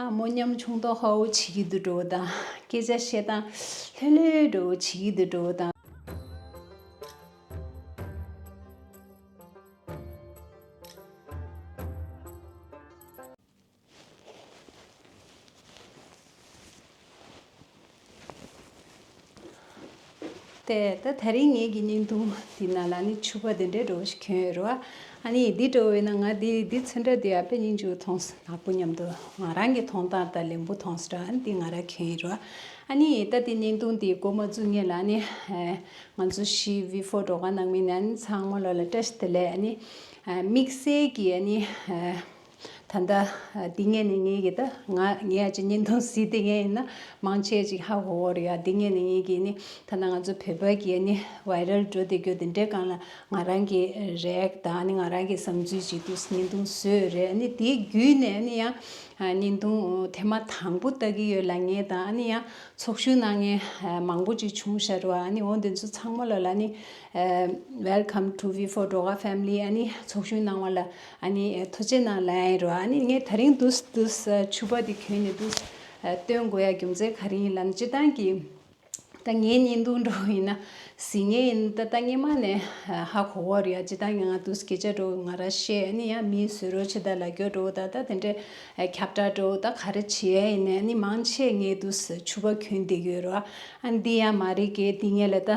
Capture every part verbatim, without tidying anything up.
ཨ་མོ་མཉམ་ཆུང་མདོག་ཁ་པོ་བྱེད་ཀྱི་འདུག་འགྲོ་བ་དང་། སྐད་ཆ་བཤད་སྟངས་ལྷོད་ལྷོད་འགྲོ་བ་བྱེད་ཀྱི་འདུག་འགྲོ་བ་དང་། དེ་ད་དེ་རིང་ངེད་ཀྱི་བརྙན་ཐུང་འདི་ནང་ལ་ནི་ཕྱུ་པ་འདི་འདྲའི་འདྲ་བོ་ཞིག་གྱོན་ཡོད་རེད་བ། ཨ་ནི་འདི་འདྲ་བོ་ཡིན་ན་ང་འདི་འདི་ཚོན་ཁྲ་འདི་ཡང་དཔེ་སྙིང་རྗེ་པོ་མཐོང་སོང་། ནག་པོ་མཉམ་དུ་ང་རང་གི་མཐོང་སྟངས་ད་ལེན་པོ་མཐོང་སོང་། ཨ་ནི་འདི་ང་རང་གྱོན་ཡོད་རེད་བ། ཨ་ནི་ད་འདི་བརྙན་ཐུང་འདི་འགོ་མ་བཙུགས་སྔོན་ལ་ནི་ང་ཚོ་བཞི་བི་ཕོར་སྒྲོལ་དཀར་ནང་མི་ནས་ཨ་ནི་ཚང་མ་ལོ་ལ་བཀྲ་ཤིས་བདེ་ལེགས། ཨ་ནི་དམིགས་བསལ་གྱི་ཨ་ནི། ད་ལྟ་འདི་ངས་ནི་ངེད་ཀྱི་ད་ང་ངས་ཨ་ཅེ་བརྙན་ཐུང་གཟིགས་དེ་ངས་ཡིན་ན་མང་ཆེ་ཅིག་ཧ་གོ་གོ་རེད་ཡ། འདི་ངས་ནི་ངེད་ཀྱི་ནི་ད་ལྟ་ང་ཚོ་བོད་པ་གི་ནི་ཝའི་རལ་འགྲོ་བསྡད་རྒྱུ་དེ་འདྲའི་སྒང་ལ་ང་རང་གི་རེག་དང་ནི་ང་རང་གི་བསམ་ཚུལ་ཅིག་ཏུ་བརྙན་ཐུང་བཟོས་རེད། ནི་དེའི་བརྒྱུད་ནས་ནི་ཡང་བརྙན་ཐུང་ཐེངས་མ་དང་པོ་ལྟ་གི་ཡོད་ལབ་མཁན་དང་ནི་ཡང་ཚོགས་ཞུགས་གནང་མཁན་མང་པོ་ཅིག་བྱུང་ཤག་རེད་བ། ནི་འོ་དེ་ཚོ་ཚང་མ་ལ་ལ་ནི། Welcome to བི་ཕོར་སྒྲོལ་དཀར་ཕེ་མི་ལི། ཨ་ནི་ཚོགས་ཞུགས་གནང་བ་ལ་ཨ་ནི་ཐུགས་རྗེ་གནང་ལབ་ཡ་ཡིན་རོ། ཨ་ནི་ངས་ད་རིང་འདུག་འདུག་ཕྱུ་པ་འདི་གྱོན་ནས་འདུག་སྟོན་དགོས་ཡ་རྒྱུ་མཚན་ག་རེ་ཡིན་ལབ་ན། སྤྱིར་བཏང་གི་ད་ངའི་བརྙན་ཐུང་འདྲ་བོ་ཡིན་ན་གཟིགས་མཁན་ཡིན་ན་ད་ད་སྔས་མ་ནས་ཧ་གོ་གོ་རེད་ཡ། སྤྱིར་བཏང་གི་ང་འདུག་སྐད་ཆ་འདྲ་བོ་ང་རང་བཤད། ཨ་ནི་ཡང་མིས་བཟོ་རོགས་བྱེད་ད་ལབ་རྒྱུ་འདྲ་བོ་ད་ད་དེ་འདྲའི་ཁྱབ་བསྒྲགས་འདྲ་བོ་ད་ག་རེ་བྱེད་ཡ་ཡིན་ནའི་ཨ་ནི་མང་ཆེ་ངས་འདུག་ཕྱུ་པ་གྱོན་བསྡད་ཀྱི་ཡོད་རོ། ཨ་ནི་འདི་ཡང་མ་རེད་གི། འདི་ངས་ལ་ད་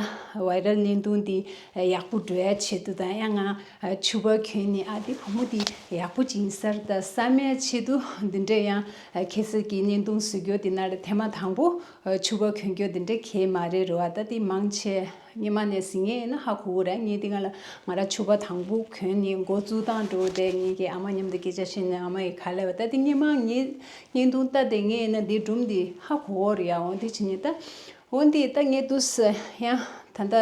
ཝའི་རལ་བརྙན་ཐུང་འདི་ཡག་པོ་འགྲོ་ཡ་ཆེད་དུ་དང་ཡང་ང་ཕྱུ་པ་གྱོན་ནས་ཨ་འདི་བུ་མོ་འདི་ཡག་པོ་ཅིག་ཡིན་ས་རེད་ད་བསམ་ཡ་ཆེད་དུ་འདི་འདྲ་ཡང་ཁ་སང་གི་བརྙན་ཐུང་བཟོ་རྒྱུ་འདི་ནང་ལ་ཐེངས་མ་དང་པོ་ཕྱུ་པ་གྱོན་རྒྱུ་འདི་འདྲ་གང་ཡང་མ་རེད་རོ། ཨ་ད་འདི་མང་ཆེ་སྔས་མ་ནས་གཟིགས་མཁན་ཡིན་ན་ཧ་གོ་གི་རེད། ངས་འདི་སྔ་ལ་ང་རང་ཕྱུ་པ་དང་པོ་གྱོན་ནས་འགོ་བཙུགས་སྟངས་འདྲ་བོ་དེ་ངེད་ཀྱི་ཨ་མ་མཉམ་དུ་སྐད་ཆ་བཤད་ནས་ཨ་མ་ཡིས་ག་ལབ་པ། ད་འདི་སྔས་མ་ངས་བརྙན་ཐུང་ལྟ་དེ་ངས་ཡིན་ན་འདི་སྒྲུང་འདི་ཧ་གོ་གི་རེད་ཡ། འོ་འདི་བྱས་ནས་ད། འོ་འདི་ད་ངས་འདུག་སེ་ཡང་ད་ལྟ་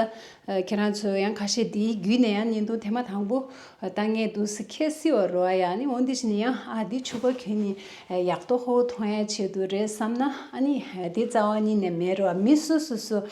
ཁྱེད་རང་ཚོ་ཡང་ཁ་ཤས་འདིའི་བརྒྱུད་ནས་ཡང་བརྙན་ཐུང་ཐེངས་མ་དང་པོ་ལྟ་མཁན་འདུག་སེ་ཁ་སང་བ་རོ་ཡ། ནི་འོ་འདི་བྱས་ནས་ཡང་ཨ་འདི་ཕྱུ་པ་གྱོན་ནས་ཡག་ཏོག་ཧོ་མཐོང་ཡ་ཆེད་དུ་རེད་བསམ་ན་ཨ་ནི་འདི་རྩ་བ་ཉིད་ནས་མེད་རོ། མི་སོ་སོ་སོ་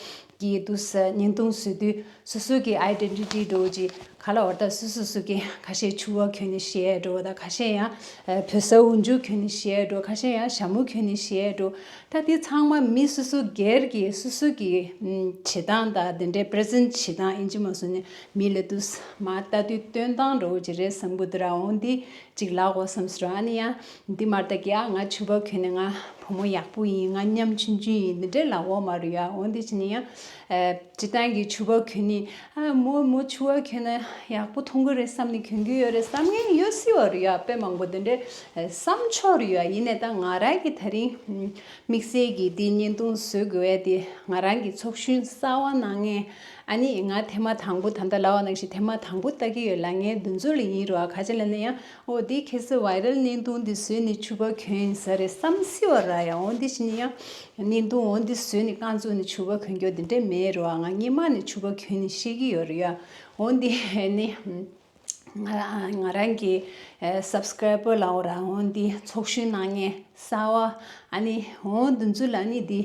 གིས་འདུག་སེ་བརྙན་ཐུང་བཟོ་དུས་སོ་སོ་གི་ཨའི་ཌེན་ཊི་ཊི་འདྲ་བོ་ཅིག་ག་ལ་བར་ད་སོ་སོ་སོ་གི་ཁ་ཤས་ཕྱུ་པ་གྱོན་ནས་བཤད་འགྲོ་བ་དང་། ཁ་ཤས་ཡང་བོད་ཟ་འུར་འཇུག་གྱོན་ནས་བཤད་འགྲོ། ཁ་ཤས་ཡང་ཞྭ་མོ་གྱོན་ནས་བཤད་འགྲོ། ད་དེ་ཚང་མ་མི་སོ་སོ་སྒེར་གྱི་སོ་སོ་གི་བྱེད་སྟངས་དང་དེ་འདྲའི་པི་རི་ཛེན་ཊི་བྱེད་སྟངས་ཡིན་གཅིག་མ་གཏོགས་ནས་མི་ལ་དུས་མ་ལྟ་དུས་སྟོན་སྟངས་འདྲ་བོ་ཅིག་རེད་བསམ་གི་འདུག་ར། འོ་འདི་ཅིག་ལབ་དགོས་བསམ་སོང་ར། ཨ་ནི་ཡང་འདི་མར་ལྟ་གི་ཨ་ང་ཕྱུ་པ་གྱོན་ནས་ང་བུ་མོ་ཡག་པོ་ཡིན། ང་ཉམ་ཆུང་ཆུང་ཡིན། འདི་འདྲའི་ལབ་དགོས་མ་རེད་ཡ། འོ་འདི་བྱས་ནས་ཡང་སྤྱིར་བཏང་གི་ཕྱུ་པ་གྱོན་ནི་ཨ་མོ་མོ་ཕྱུ་པ་གྱོན་ན་ཡག་པོ་མཐོང་གི་རེད་བསམ་ནས་གྱོན་གི་ཡོད་རེད་བསམ་མཁན་ཡོད་སྲིད་པ་རེད་ཡ། དཔེ་མང་པོ་དེ་འདྲའི་བསམ་ཆོག་རེད་ཡ། ཡིན་ནའི་ད་ང་རང་གི་ད་རིང་དམིགས་བསལ་གྱི་འདི་བརྙན་ཐུང་བཟོ་དགོས་པའི་དེ་ང་རང་གི་ཚོགས་ཞུགས་གསར་པ་གནང་མཁན་ཨ་ནི་ང་ཐེངས་མ་དང་པོ་ད་ལྟ་ལབ་པ་ནང་བཞིན་ཐེངས་མ་དང་པོ་ལྟ་གི་ཡོད་ལབ་མཁན་དེ་ཚོ་ལ་ཡིན་རེད་བ། ག་ཅི་ལབ་ན་ཡང་འོ་འདི་ཁ་སང་ཝའི་རལ་བརྙན་ཐུང་འདི་བཟོས་ནས་ཕྱུ་པ་གྱོན་ཡིན་ས་རེད་བསམ་སྲིད་པ་རེད་ཡ། འོ་འདི་བྱས་ནས་ཡང་བརྙན་ཐུང་འོ་འདི་བཟོས་ནས་རྐང་བཙུགས་ནས་ཕྱུ་པ་གྱོན་རྒྱུ་འདི་འདྲས་མེད་རེད་བ། ང་སྔོན་མ་ནས་ཕྱུ་པ་གྱོན་ནས་བཤད་ཀྱི་ཡོད་རེད་ཡ། འོ་འདི་ནི་ང་ང་རང་གི་སབ་སི་ཀ་རའི་བར་ལབ་དགོས་ར། འོ་འདི་ཚོགས་ཞུགས་གནང་མཁན་གསར་པ་ཨ་ནི་འོ་འདི་ཚོ་ལ་ནི་འདི་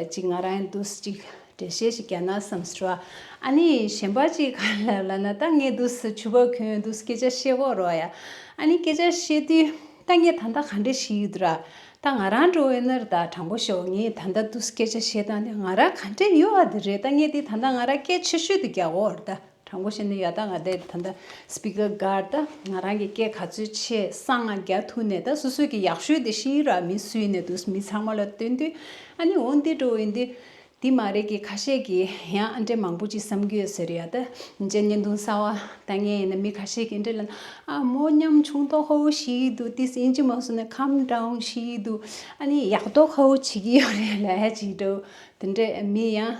ཅིག་ང་རང་འདུག་སེ་ཅིག་འགྲེལ་བཤད་ཞིག་རྒྱག་ན་བསམ་སོང་ར། ཨ་ནི་གཞན་པ་ཅིག་ག་ལབ་ལབ་ན་ད་ངས་འདུག་སེ་ཕྱུ་པ་གྱོན་འདུག་སེ་སྐད་ཆ་བཤད་ཀྱི་ཡོད་རེད་བ་ཡ། ཨ་ནི་སྐད་ཆ་བཤད་དུས་ད་ངས་ད་ལྟ་ག་འདྲས་བཤད་ཀྱི་འདུག་ར། ད་ང་རང་འདྲ་བོ་ཡིན་ན་ར་ད་དྲང་པོ་ཤོད། ངས་ད་ལྟ་འདུག་སེ་སྐད་ཆ་བཤད་སྟངས་དེ་ང་རང་ག་འདྲས་ཡོད་པ་དེ་རེད། ད་ངས་དེ་ད་ལྟ་ང་རང་སྐད་ཆེ་ཤོས་དེ་རྒྱག་གི་ཡོད་རེད་ད། དྲང་པོ་བཤད་ན་ཡ་ད་ང་དེ་ད་ལྟ་སི་པི་ཀར་སྒང་ད་ང་རང་གི་སྐད་ག་ཚོད་ཆེ་གསང་ང་རྒྱག་ཐུབ་ནས་ད་སོ་སོ་གི་ཡག་ཤོས་དེ་བཤད་ཀྱི་ར། མི་སུ་ཡིན་ནའི་འདུག་སེ་མི་ཚང་མ་ལ་སྟོན་དུས་ཨ་ནི་འོ་འདི་འདྲ་བོ་ཡིན་དུས། འདི་མ་རེད་ཀི། ཁ་ཤས་ཀྱིས་ཡང་ཨ་འདྲས་མང་པོ་ཅིག་བསམ་གྱི་ཡོད་ས་རེད་ཡ། ད་ཨིན་ཇི་བརྙན་ཐུང་གསར་པ་ལྟ་མཁན་ཡིན་ན་མི་ཁ་ཤས་ཀྱིས་འདྲས་ལབ་ན། ཨ་མོ་ཉམ་ཆུང་མདོག་ཁ་པོ་ཞིག་འདུག་དེ་ཨིན་ཇི་མ་སོང་ན་ཁམ་ཌའུན་ཞིག་འདུག་ཨ་ནི་ཡག་མདོག་ཁ་པོ་བྱེད་ཀྱི་ཡོད་རེད་ལབ་ཡ་ཅིག་འདུག་དེ་འདྲས་མི་ཡང་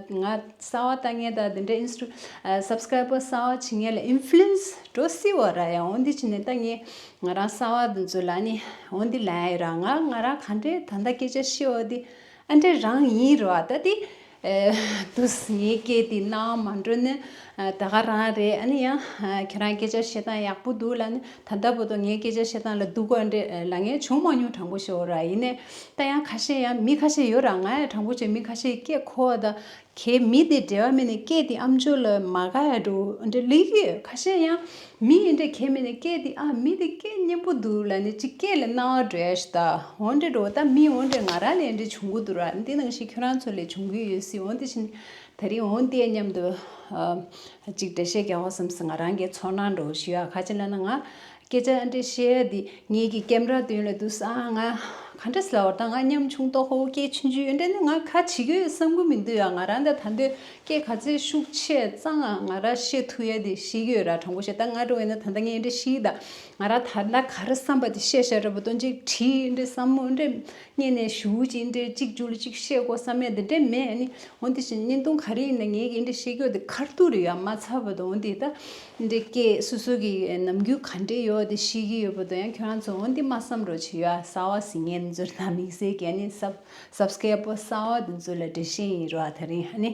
ང་གསར་པ་ལྟ་མཁན་དང་དེ་འདྲས་ཨིན་སི་ཊ་སབ་སི་ཀ་རའི་བར་གསར་པ་བྱེད་མཁན་ལ་ཨིན་ཕུ་ལུ་ཨེན་སི་འགྲོ་སྲིད་པ་རེད་ཡ། འོ་འདི་བྱས་ནས་ད་ངས་ང་རང་གསར་པ་འདི་ཚོ་ལ་ནི་འོ་འདི་ལབ་ཡ་ར། ང་ང་རང་ག་འདྲས་ད་ལྟ་སྐད་ཆ་བཤད་པ་འདི་ཨ་འདྲས་རང་ཡིན་རེད་བ། ད་དེ་ཨེ་དུས་ངའི་སྐད་དེ་རྣ་བར་མ་འགྲོ་ན་ ད་ག་རང་རེད། ཨ་ནི་ཡང་ཁྱེད་རང་སྐད་ཆ་བཤད་སྟངས་ཡག་པོ་འདུག་ལབ་ནི། ད་ལྟ་བར་དུ་ངའི་སྐད་ཆ་བཤད་སྟངས་ལ་སྡུག་པ་འདྲ་ལབ་མཁན་བྱུང་མ་མྱོང་། དྲང་པོ་ཤོད་ར། ཡིན་ནའི་ད་ཡང་ཁ་ཤས་ཡང་མི་ཁ་ཤས་ཡོད་ར། ང་ཡང་དྲང་པོ་བྱས་མི་ཁ་ཤས་སྐད་གོ་བ་དང་། གལ་མི་དེ་འབྲེལ་བ་མེད་ནས་སྐད་དེ་ཨམ་ཅོག་ལ་མ་ག་ཡ་འགྲོ་འདྲ་ལིག་ཡོད། ཁ་ཤས་ཡང་མི་ཡིན་འདྲ་གལ་མེད་ནས་སྐད་དེ་ཨ་མི་དེ་སྐད་སྙན་པོ་འདུག་ལབ་ནས་ཅིག་སྐད་ལ་སྣང་བ་འགྲོ་ཡ་ཞིག་ད་འོ་འདྲ་འགྲོ། ད་མི་འོ་འདྲ་ང་རང་ལ་འདྲ་བྱུང་གི་འདུག་ར། འདི་ནང་བཞིན་ཁྱོད་རང་ཚོ་ལ་བྱུང་གི་ཡོད་སྲིད། འོ་འདི་བཞིན་ད་རིང་འོ་འདི་མཉམ་དུ་ཅིག་འགྲེལ་བཤད་རྒྱག་དགོས་བསམ་སོང་། ང་རང་གི་ཚོར་སྣང་འདྲ་བོ་ཞུ་ཡ། ག་ཅི་ལབ་ན་ང་སྐད་ཆ་འདྲ་བཤད་ཡ་དེ་ངེད་ཀྱི་ཀེམ་ར་མདུན་ལ་འདུག་ས། ང་ག་འདྲ་ཟེར་ལབ་པ། ད་ང་ཉམ་ཆུང་ཏོག་ཧོ་སྐད་ཆུང་ཆུང་འདྲ་ནི་ང་ག་བྱེད་ཀྱི་ཡོད་བསམ་གྱི་མི་འདུག་ཡ། ང་རང་ད་ད་འདོད་སྐད་ག་ཚད་ཤུགས་ཆེ་གཙང་ང་རང་བཤད་ཐུབ་ཡ་དེ་ཤེས་ཀྱི་ཡོད་ར། དྲང་པོ་བཤད་ད་ང་འགྲོ་ཡིན་ན་ད་ལྟ་ངས་འདྲ་ཤེས་ད། ང་རང་ད་ལྟ་ག་རེ་བསམ་པ་དེ་བཤད་བཤད་ར་བ་དོན་གཅིག་བྲིས་འདྲ་བསམ་མོ་འདྲ་སྔོན་ནས་ཞུ་ཅིག་འདྲ་གཅིག་མཇུག་ལ་གཅིག་བཤད་དགོས་བསམ་ཡ་དེ་འདྲ་མེད་ནི། འོ་འདི་བཞིན་བརྙན་ཐུང་ག་རེ་ཡིན་ན་ངེད་ཀྱིས་འདི་ཤེས་རྒྱུ་དེ་ཁར་ཐུག་རེད་ཡ། མ་ཚར་བ་དང་འོ་འདི་ད་འདི་སྐད་སོ་སོ་གི་ནམ་རྒྱུན་ག་འདྲས་ཡོད་དེ་ཤེས་ཀྱི་ཡོད་པ་དང་། ཡང་ཁྱོད་རང་ཚོ་འོ་འདི་མ་བསམ་རོགས་བྱེད་ཡ། གསར་བ་གཟིགས་མཁན་ཚོར་ད་དམིགས་བསལ་གྱི་ནི་སབ་སབ་སི་ཀེ་རེབ་པར་གསར་བ་དེ་ཚོ་ལ་འགྲེལ་བཤད་ཡིན་རོགས། ད་རིང་ཨ་ནི་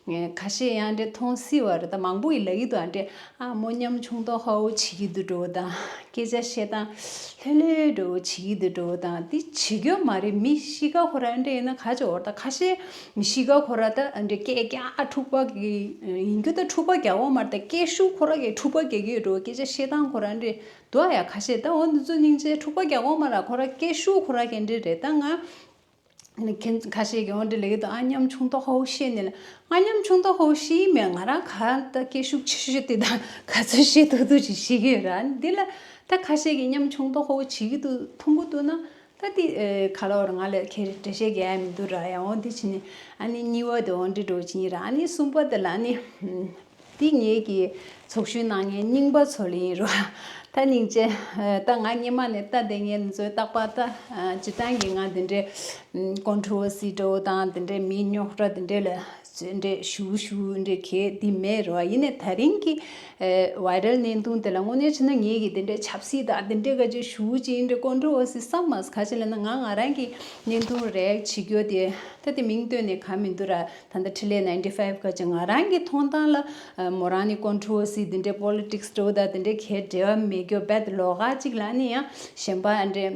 ཁ་ཤས་ཡང་འདྲས་མཐོང་སྲིད་པ་རེད། ད་མང་པོ་ཡིས་ལབ་ཀྱི་འདུག་ཨ་འདྲས། ཨ་མོ་ཉམ་ཆུང་ཏོག་ཧ་འུ་བྱེད་ཀྱི་འདུག་འགྲོ་དང་། སྐད་ཆ་བཤད་སྟངས་ལྷོད་ལྷོད་འགྲོ་བྱེད་ཀྱི་འདུག་འགྲོ་དང་། དེ་བྱེད་རྒྱུ་མ་རེད། མི་གཤིས་ཀ་ཁོ་རང་འདྲ་ཡིན་ན་ག་ཅི་འོར་ད་ཁ་ཤས་མི་གཤིས་ཀ་ཁོ་རང་ད་འདྲ་སྐད་རྒྱག་འཁྲུག་པ་གི་ཡིན་རྒྱུ་ད་འཁྲུག་པ་རྒྱག་འོ་མ་རེད། ད་སྐད་ཤུགས་ཁོ་རང་གི་འཁྲུག་པ་རྒྱག་གི་ཡོད་འགྲོ། སྐད་ཆ་བཤད་སྟངས་ཁོ་རང་འདྲ་འདུག་ཡ། ཁ་ཤས་ད་འོ་འདི་ཚོ་སྙིང་རྗེ། འཁྲུག་པ་རྒྱག་འོ་མ་ར། ཁོ་རང་སྐད་ཤུགས་ཁོ་རང་གི་འདྲ་རེད། ད་ང་ཁྱེད་ཁ་ཤས་ཀྱིས་འོ་འདྲ་ལབ་ཀྱི་འདུག་ཨ་ཉམ་ཆུང་ཏོག་ཧོ་བཤད་ནས་ལ། ང་ཉམ་ཆུང་ཏོག་ཧོ་བཤད་མེད། ང་རང་ག་ད་སྐད་ཤུགས་ཆེ་ཤོས་དེ་དང་ག་ཚོད་བཤད་ཐུབ་ཐུབ་ཅིག་བཤད་ཀྱི་ཡོད་ར། འདི་ལ་ད་ཁ་ཤས་ཀྱིས་ཉམ་ཆུང་ཏོག་ཧོ་བྱེད་ཀྱི་འདུག་མཐོང་གི་འདུག་ན་ད་དེ་ག་ལ་བར་ང་ལ་ཁྱེད་འགྲེལ་བཤད་རྒྱག་ཡ་མི་འདུག་ར། ཡ་འོ་འདི་བྱས་ནས་ཨ་ནི་གཉིས་པ་དེ་འོ་འདྲ་འགྲོ་བྱེད་ཡིན་ར། ཨ་ནི་གསུམ་པ་དེ་ལ་ཨ་ནི། འདི་ངེད་ཀྱི་ཚོགས་ཞུགས་གནང་མཁན་རྙིང་པ་ཚོ་ལ་ཡིན་རོགས། ད་སྙིང་རྗེ། ད་ང་སྔོན་མ་ནས་ལྟ་བསྡད་མཁན་ཚོའི་རྟག་པར་ད་སྤྱིར་བཏང་གི་ང་འདི་འདྲའི་ཀོན་ཊོ་ཝར་སི་འདྲ་བོ་དང་འདི་འདྲའི་མི་རྙོག་དྲ་འདི་འདྲའི་ལ་འདི་འདྲའི་ཞུ་ཞུ་འདྲའི་གལ་འདི་མེད་རོགས། ཡིན་ནའི་ད་རིང་གི་ཝའི་རལ་བརྙན་ཐུང་དེ་ལ་དངོས་གནས་བྱས་ན་ངེད་ཀྱི་འདི་འདྲའི་ཆབ་སྲིད་དང་འདི་འདྲའི་ག་ཅིག་ཞུ་ཅིག་འདྲའི་ཀོན་ཊོ་ཝར་སི་བསམ་མ་སོང་། ག་ཅི་ལབ་ན་ང་ང་རང་གི་བརྙན་ཐུང་རེག་བྱེད་རྒྱུ་དེ་ད་དེ་མིང་བཏོན་ནས་ག་མི་འདུག་ར། ད་ལྟ་འཕྲིན་ལས་ninety five ག་ཅིག་ང་རང་གི་མཐོང་སྟངས་ལ་ཨ་མོ་རང་ནི་ཀོན་ཊོ་ཝར་སི་འདི་འདྲའི་པོ་ལི་ཊིག་སི་འདྲ་བོ་དང་འདི་འདྲའི་གའི་འབྲེལ་བ་མེད་རྒྱུ་རྦད་ལོགས་ཀ་ཅིག་ལ་ནི་ཡང་གཞན་པ་ཨ་འདྲའི་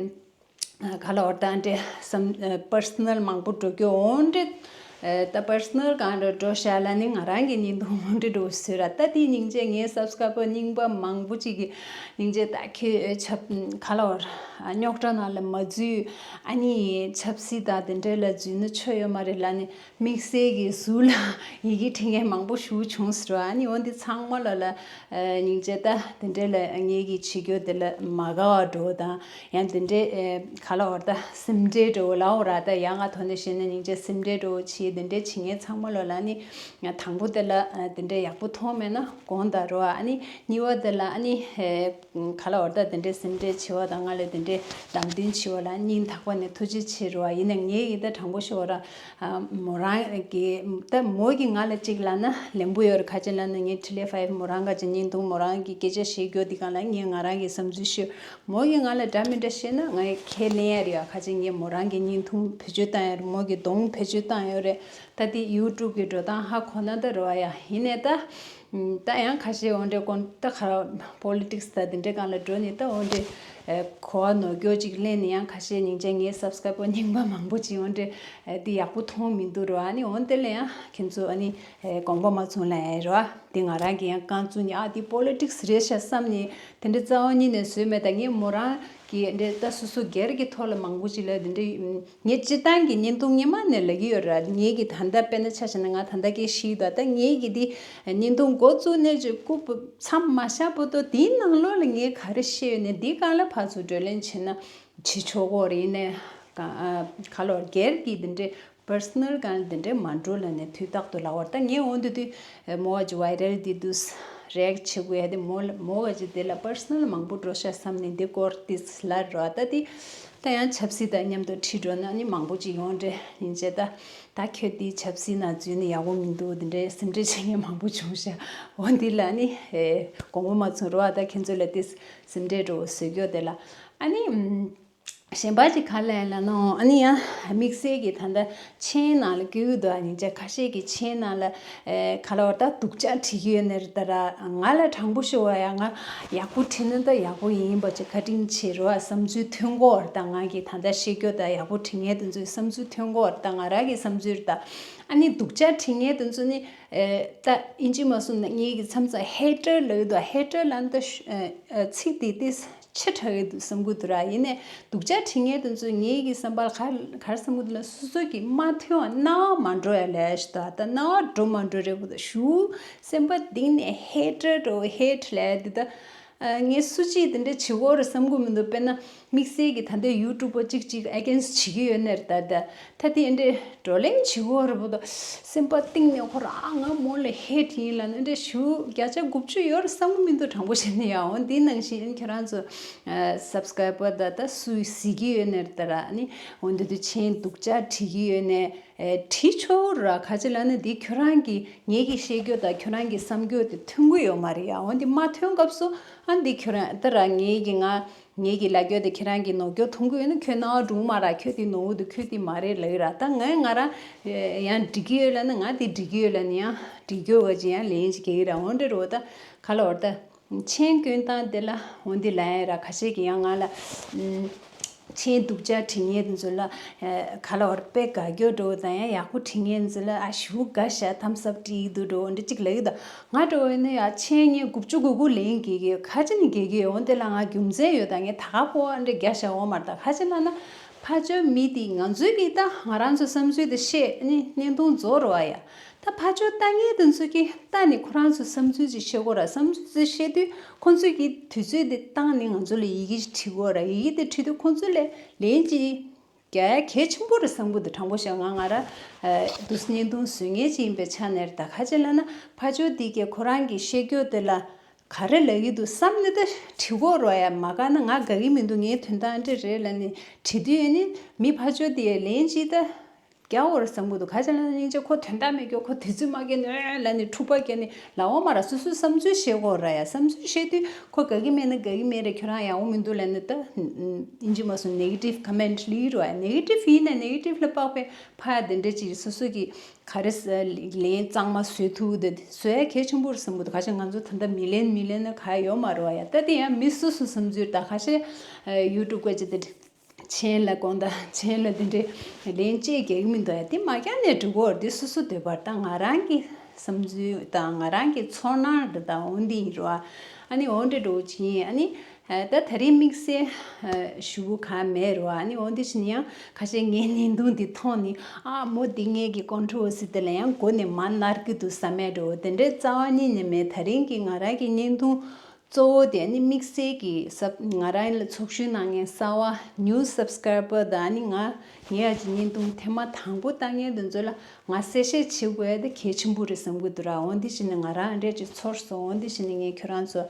ཨ་ག་ལ་བར་ད་ཨ་འདྲའི་བསམ་པར་སོ་ནལ་མང་པོ་འགྲོ་རྒྱུ་འོ་འདྲ། ཨ་ད་པར་སོ་ནལ་གང་འདྲ་འགྲོ་ཤག་ལ་ནི་ང་རང་གི་བརྙན་ཐུང་འོ་འདྲ་འགྲོ་བཟོས་ར། ད་དེའི་སྙིང་རྗེ་ངའི་སབ་སི་ཀ་རའི་བར་རྙིང་པ་མང་པོ་ཅིག་གི་སྙིང་རྗེ། ད་ཁྱོད་ཆབ་ག་ལ་བར་རྙོག་དྲ་ནང་ལ་མ་འཛུལ། ཨ་ནི་ཆབ་སྲིད་དང་དེ་འདྲ་ལ་འཛུལ་ན་ཆོ་ཡོད་མ་རེད་ལབ་ནི། དམིགས་བསལ་གྱི་ཟུར་ལ་ཡི་གེ་འབྲི་མཁན་མང་པོ་ཞིག་བྱུང་ཟེར་བ། ཨ་ནི་འོ་འདི་ཚང་མ་ལ་ལ་སྙིང་རྗེ། ད་དེ་འདྲ་ལ་ངེད་ཀྱི་བྱེད་རྒྱུ་དེ་ལ་མ་དགའ་བ་འགྲོ་དང་ཡང་དེ་འདྲའི་ག་ལ་བར་ད་སེམས་ཁྲལ་འགྲོ་ལའོ་ར། ད་ཡང་ང་ཐོག་ནས་བཤད་ན་སྙིང་རྗེ་སེམས་ཁྲལ་འགྲོ་བྱེད། དེ་འདྲའི་བྱེད་མཁན་ཚང་མ་ལ་ལ་ནི་དང་པོ་དེ་ལ་དེ་འདྲའི་ཡག་པོ་མཐོང་མེད་ན་དགོངས་དག་རོགས། ཨ་ནི་གཉིས་པ་དེ་ལ་ཨ་ནི། ག་ལ་བར་ད་དེ་འདྲའི་སེམས་ཁྲལ་བྱེད་པ་དང་ང་ལ་དེ་འདྲའི་ལམ་སྟོན་བྱེད་པ་ལ་སྙིང་ཐག་པ་ནས་ཐུགས་རྗེ་ཆེ་རོགས། ཡིན་ནའི་ངས་ཡིན་ད་དྲང་པོ་ཤོད་ར། མོ་རང་གི་ད་མོ་གིས་ང་ལ་གཅིག་ལབ་ན་ལན་པོ་ཡོད་རེད། ག་ཅི་ལབ་ན་ངས་འཕྲིན་ལས་ཕའིབ་མོ་རང་ག་ཅི་བརྙན་ཐུང་མོ་རང་གི་སྐད་ཆ་བཤད་རྒྱུ་འདི་སྒང་ལ་ངས་ང་རང་གི་བསམ་ཚུལ་ཤོད། མོ་གིས་ང་ལ་འདྲ་མི་འདྲ་བཤད་ན་ངས་ཁས་ལེན་ཡ་རེད་ཡ། ག་ཅི་ངས་མོ་རང་གི་བརྙན་ཐུང་བེད་སྤྱོད་བཏང་ཡ་རེད། མོ་གི་གདོང་བེད་སྤྱོད་བཏང་ཡོད་རེད། ད་དེ་ཡུ་ཊུབ་གི་འགྲོ་སྟངས་ཧ་གོ་ན་ད་རོགས་ཡ། ཡིན་ནའི་ད། ད་ཡང་ཁ་ཤས་འོ་འདྲའི་ཀོན་ད་ག་པོ་ལི་ཊིག་སི་ད་དེ་འདྲའི་སྒང་ལ་འགྲོ་ནས་ད་འོ་འདྲའི་གོ་བ་ནོར་སྐྱོ་ཅིག་ལེན་ནས་ཡང་ཁ་ཤས་སྙིང་རྗེ་ངའི་སབ་སི་ཀ་རའི་བར་རྙིང་པ་མང་པོ་ཅིག་འོ་འདྲའི་དེ་ཡག་པོ་མཐོང་མི་འདུག་རོ། ཨ་ནི་འོ་དེ་ལ་ཡང་ཁྱེད་ཚོ་ཨ་ནི་དགོངས་པ་མ་ཚོམ་ལབ་ཡ་རོ། དེ་ང་རང་གི་ཡང་རྐང་བཙུགས་ནས་ཨ་དེ་པོ་ལི་ཊིག་སི་རེད་ཤག་བསམ་ནས་དེ་འདྲའི་རྩ་བ་ཉིད་ནས་བཟོས་མེད། ད་ངས་མོ་རང་གི་འདྲའི་ད་སོ་སོ་སྒེར་གྱི་ཐོག་ལ་མང་པོ་ཅིག་ལ་དེ་འདྲའི། ངས་སྤྱིར་བཏང་གི་བརྙན་ཐུང་སྔོན་མ་ནས་ལབ་ཀྱི་ཡོད་ར། ངས་ཀྱི་ད་ལྟ་དཔེར་ན་ཆ་བཞག་ན་ང་ད་ལྟ་སྐད་བཤད་ཡོད་ད། ད་ངས་ཀྱི་འདི་བརྙན་ཐུང་འགོ་བཙུགས་ནས་ཅིག་སྐུ་མཚམས་མ་བཞག་བར་དུ་དེའི་ནང་ལོགས་ལ་ངས་ག་རེ་བཤད་ཡོད་ནས་འདི་སྒང་ལ་ཕར་ཚུར་བགྲོ་གླེང་བྱེད་ན་བྱེད་ཆོག་གོ་རེད། ཡིན་ནའི་ག་ལ་སྒེར་གྱི་འདི་འདྲའི་པར་སོ་ནལ་སྒང་ལ་འདི་འདྲའི་མ་འགྲོ་ལབ་ནས་དུས་རྟག་ཏུ་ལབ་པ་རེད། ད་ངས་འོ་འདི་དུས་མོ་བ་ཅིག་ཝའི་རལ་འདི་འདུག་རེག་བྱེད་དགོས་ཡ་དེ་མོ་མོ་བ་ཅིག་དེ་ལ་པར་སོ་ནལ་མང་པོ་འགྲོ་ཤག་བསམ་ནས་འདི་སྐོར་དེ་ལབ་རོ། ད་དེ། ད་ཡང་ཆབ་སྲིད་དང་མཉམ་དུ་ཁྲིད་འགྲོ་ན་ནི་མང་པོ་ཅིག་ཡོང་རེད། ཡིན་ཅེ་ད་ད་ཁྱོད་དེའི་ཆབ་སྲིད་ནང་འཛུལ་ནས་ཡག་པོ་མི་འདུག་དེ་འདྲའི་སེམས་ཁྲལ་བྱེད་མཁན་མང་པོ་བྱུང་ཤག་འོ་འདི་ལ་ནི་དགོངས་པ་མ་ཚོམ་རོགས། ད་ཁྱེད་ཚོ་ལ་དེ་སེམས་ཁྲལ་འགྲོ་བཟོ་རྒྱུ་དེ་ལ་ཨ་ནི། གཞན་པ་ཅིག་ག་ལ་ལ་ནོ། ཨ་ནི་ཡང་དམིགས་བསལ་གྱི་ད་ལྟ་མཆན་ནང་ལ་བཀོད་ཀྱི་འདུག་ཨ་ནི་ཅག་ཁ་ཤས་ཀྱི་མཆན་ནང་ལ་ཨེ་ག་ལ་བར་ད་སྡུག་ཅག་བྲིས་ཀྱི་ཡོད་ནི་རེད་ད་ར། ང་ལ་དྲང་པོ་ཤོད་པ་ཡ། ང་ཡག་པོ་བྲིས་ན་ད་ཡག་པོ་ཡིན་པ་ཅིག་བཀའ་དྲིན་ཆེ་རོ། བསམ་ཚུལ་ཐོན་གོ་ར། ད་ང་གི་ད་ལྟ་བཤད་རྒྱུ་ད་ཡག་པོ་བྲིས་མཁན་དེ་ཚོའི་བསམ་ཚུལ་ཐོན་གོ་ར། ད་ང་རང་གི་བསམ་ཚུལ་རེད་ད། ཨ་ནི་སྡུག་ཅག་བྲིས་མཁན་དེ་ཚོ་ནི་ཨེ་ད་ཨིན་ཇི་མ་སོང་ན་ངེད་ཀྱི་མཚམས་མཚམས་ཧེ་ཊར་ལབ་ཀྱི་འདུག་ཧེ་ཊར་ལབ་ན་ད་ཤ- ཨེ་ཚིག་དེ་ཏིས་ཆེ་དྲགས་ཀྱི་འདུག་བསམ་གྱི་འདུག་ར། ཡིན་ནའི་སྡུག་ཅག་བྲིས་མཁན་དེ་ཚོས་ངེད་ཀྱི་བསམ་པར་ག་ག་རེ་བསམ་གྱི་འདུག་ལབ་ན། སོ་སོ་གི་མ་ཐོན་པ་རྣ་བར་མ་འགྲོ་ཡ་ལས་ཞིག་ད། ད་རྣ་བར་འགྲོ་མ་འགྲོ་རེད་པོ། ད་ཞུ་སེམས་པ་གཏིང་ནས་ཧེ་ཊར་འགྲོ་ཧེ་ཊར་ལབ་དེ་ད། ཨ་ངས་སུ་གཅིག་དེ་འདྲ་བྱེད་དགོས་རེད་བསམ་གྱི་མི་འདུག་དཔེར་ན་དམིགས་བསལ་གྱི་ད་ལྟའི་ཡུ་ཊུབ་པ་གཅིག་གཅིག་ཨེ་གེན་སི་བྱེད་ཀྱི་ཡོད་ནི་རེད་ད། ད་ད་དེ་འདྲ་བགྲོ་གླེང་བྱེད་དགོས་རེད་པོ་ད། སེམས་པ་གཏིང་ནས་ཁོ་རང་ང་མོ་ལ་ཧེ་ཊར་ཡིན་ལབ་ནི་འདྲ་ཞུ་བརྒྱ་ཆ་དགུ་བཅུ་ཡོད་རེད་བསམ་གྱི་མི་འདུག་དྲང་པོ་བཤད་ན་ཡ། འོ་འདི་ནང་བཞིན་ཁྱོད་རང་ཚོ་ཨ་སབ་སི་ཀ་རའི་བར་ད་ད་སུས་གཟིགས་ཀྱི་ཡོད་ནི་རེད་ད་ར། ཨ་ནི་འོ་འདི་དུས་མཆན་སྡུག་ཅག་བྲིས་ཀྱི་ཡོད་ནི། ཨེ་བྲིས་ཆོག་ར། ག་ཅི་ལབ་ན་འདི་ཁྱོད་རང་གི་ངེད་ཀྱི་བཤད་རྒྱུ་དང་ཁྱོད་རང་གི་བསམ་རྒྱུ་དེ་མཐུན་གྱི་ཡོད་མ་རེད་ཡ། འོ་འདི་མ་མཐུན་སྐབས་སུ་ཨ་འདི་ཁྱོད་རང་ད་ར་ངེད་ཀྱི་ང་ངེད་ཀྱི་ལབ་རྒྱུ་དེ་ཁྱེད་རང་གི་ནོར་རྒྱུ་མཐོང་གི་ཡོད་ན་ཁྱོད་རྣ་བ་སྒྲུང་མ་ར། ཁྱོད་དེ་ནོར་བུ་དེ་ཁྱོད་དེ་མ་རེད་ལབ་ཀྱི་ར། ད་ངས་ང་རང་ཡང་འགྲིག་གི་ཡོད་ལབ་ན་ང་དེ་འགྲིག་གི་ཡོད་ལབ་ན་ཡང་འགྲིག་གི་ཡོད་པ་ཅིག་ཡང་ལན་ཅིག་རྒྱག་གི་ར། འོ་འདྲ་རོ། ད་ག་ལ་བར་ད། མཆན་བཀོད་སྟངས་དེ་ལ་འོ་འདི་ལབ་ཡ་ར། ཁ་ཤས་ཀྱིས་ཡང་ང་ལ་ཨམ་མཆན་སྡུག་ཅག་བྲིས་མཁན་དེ་ཚོ་ལ་ཨ་ག་ལ་བར་དཔེ་དགའ་སྐྱོ་འགྲོ་དང་ཡང་ཡག་པོ་བྲིས་མཁན་ཚོ་ལ་ཨ་ཞུ་དགའ་ཤ་ཐམ་སབ་བྲིས་འདུག་འགྲོ་འདི་གཅིག་ལབ་ཀྱི་འདུག་ང་འགྲོ་བས་ནི་ཡ་མཆན་ངས་དགུ་བཅུ་གོ་དགུ་ལན་རྒྱག་གི་ཡོད། ག་ཅི་ནས་རྒྱག་གི་ཡོད། འོ་དེ་ལ་ང་རྒྱུ་མཚན་ཡོད། ད་ངས་ད་ག་པོ་ཨ་འདྲ་རྒྱག་ཤ་འོ་མ་རེད། ད་ག་ཅི་ལབ་ན་ཕར་ཕྱོགས་མི་དེ་ང་ཚོའི་གི་ད་ང་རང་ཚོ་བསམ་ཚུལ་དེ་བཤད་ནི་བརྙན་ཐུང་རྫོགས་རོ་ཨ་ཡ། ད་ཕར་ཕྱོགས་ལྟ་མཁན་དེ་ཚོ་གིས་ལྟ་ནས་ཁོ་རང་ཚོ་བསམ་ཚུལ་ཅིག་བཤད་དགོས་ར། བསམ་ཚུལ་ཅིག་བཤད་དུས་ཁོ་ཚོས་ཀྱིས་དུས་ཚོད་དེ་བཏང་ནས་ང་ཚོ་ལ་ཡི་གེ་ཞིག་བྲིས་དགོས་ར། ཡི་གེ་དེ་བྲིས་དུས་ཁོ་ཚོ་ལས་ལན་ཅིག་རྒྱག་ཡ་གལ་ཆེན་པོ་རེད་བསམ་གྱི་འདུག་དྲང་པོ་བཤད་ང་ང་ར་ཨ་དུས་བརྙན་ཐུང་བཟོ་མཁན་ཅིག་ཡིན་པའི་ཆ་ནས་རེད། ད་ག་ཅི་ལབ་ན་ཕར་ཕྱོགས་དེ་གིས་ཁོ་རང་གི་བཤད་རྒྱུ་དེ་ལ་ག་རེ་ལབ་ཀྱི་འདུག་བསམ་ནས་ད་བྲིས་དགོས་ར་ཡ། མ་དགའ་ན་ང་དགའ་གི་མི་འདུག་ངའི་དོན་དག་འདི་རེད་ལབ་ནས་བྲིས་དུས་ཡིན་ནི་མི་ཕར་ཕྱོགས་དེ་ལན་ཅིག་ད། རྒྱག་འོར་བསམ་གྱི་འདུག་ག་ཅི་ལབ་ན་སྙིང་རྗེ་ཁོ་དོན་དག་མེད་ཀྱོ་ཁོ་དུས་ཚོད་མ་སྐྱེལ་ནས་ཨེ་ལབ་ནས་འཁྲུག་པ་སྐྱེལ་ནས་ལབ་འོ་མ་ར། སོ་སོའི་བསམ་ཚུལ་བཤད་དགོས་ར་ཡ། བསམ་ཚུལ་བཤད་དུས་ཁོ་དགའ་གི་མེད་ན་དགའ་གི་མེད་རེད། ཁྱོད་རང་ཡག་པོ་མི་འདུག་ལབ་ནས་ད་ཨིན་ཇི་མ་སོང་ནེ་གེ་ཊིབ་ཀོ་མེན་ཊི་ལབ་རོ་ཡ། ནེ་གེ་ཊིབ་ཡིན་ན་ནེ་གེ་ཊིབ་ལ་དཔག་པའི་ཕ་དེ་འདྲ་ཅིག་སོ་སོ་གི་ག་རེ་ལན་གཙང་མ་བཟོ་ཐུབ་དེ་བཟོ་ཡ་གལ་ཆེན་པོ་རེད་བསམ་གྱི་འདུག་ག་ཅི་ང་ཚོ་ད་ལྟ་མི་ལན་མི་ལན་ན་ག་ཡོད་མ་རེད་བ་ཡ། ད་དེ་ཡང་མི་སོ་སོ་བསམ་ཚུལ་ད་ག་ཤེད་ཡུ་ཊུབ་སྐད་ཆ་དེ། མཆན་ལ་དགོངས་དག་མཆན་ལ་འདི་འདྲའི་ལན་གཅིག་རྒྱག་གི་མི་འདུག་ཡ། དེ་མ་རྒྱག་ནས་འགྲོ་གི་ཡོད་རེད། དེ་སོ་སོ་འདོད་པ་རེད། ད་ང་རང་གི་བསམ་ཚུལ་དང་ང་རང་གི་ཚོར་སྣང་རེད། ད་འོ་འདི་ཡིན་རོ། ཨ་ནི་འོ་འདྲ་འགྲོ་ཅི་ཡིན། ཨ་ནི་ད་ད་རིང་དམིགས་བསལ་ཞུ་གང་མེད་རོ། ཨ་ནི་འོ་འདི་བཞིན་ཡང་ཁ་ཤས་ངའི་བརྙན་ཐུང་འདི་མཐོང་ནི་ཨ་མོ་འདི་ངའི་གི་ཀོན་ཊོ་ཝར་སི་དེ་ལ་ཡང་མགོ་ནས་མར་ནར་གི་འདུག་བསམ་མེད་འགྲོ། དེ་འདྲའི་རྩ་བ་ཉིད་ནས་མེད། ད་རིང་གི་ང་རང་གི་བརྙན་ཐུང་གཙོ་བོ་དེ་ནི་དམིགས་བསལ་གྱི་སབ་ང་རང་ལ་ཚོགས་ཞུགས་གནང་མཁན་གསར་བ་ནིའུ་སབ་སི་ཀ་རའི་བར་དང་ནི་ང་ངའི་ཨ་ཅེ་བརྙན་ཐུང་ཐེངས་མ་དང་པོ་ལྟ་མཁན་དེ་ཚོ་ལ་ང་གསལ་བཤད་བྱེད་དགོས་ཡ་དེ་གལ་ཆེན་པོ་རེད་བསམ་གྱི་འདུག་ར། འོ་འདི་བྱས་ནས་ང་རང་འདྲས་ཅིག་ཚོར་སོང་། འོ་འདི་བྱས་ནས་ངས་ཁྱོད་རང་ཚོ་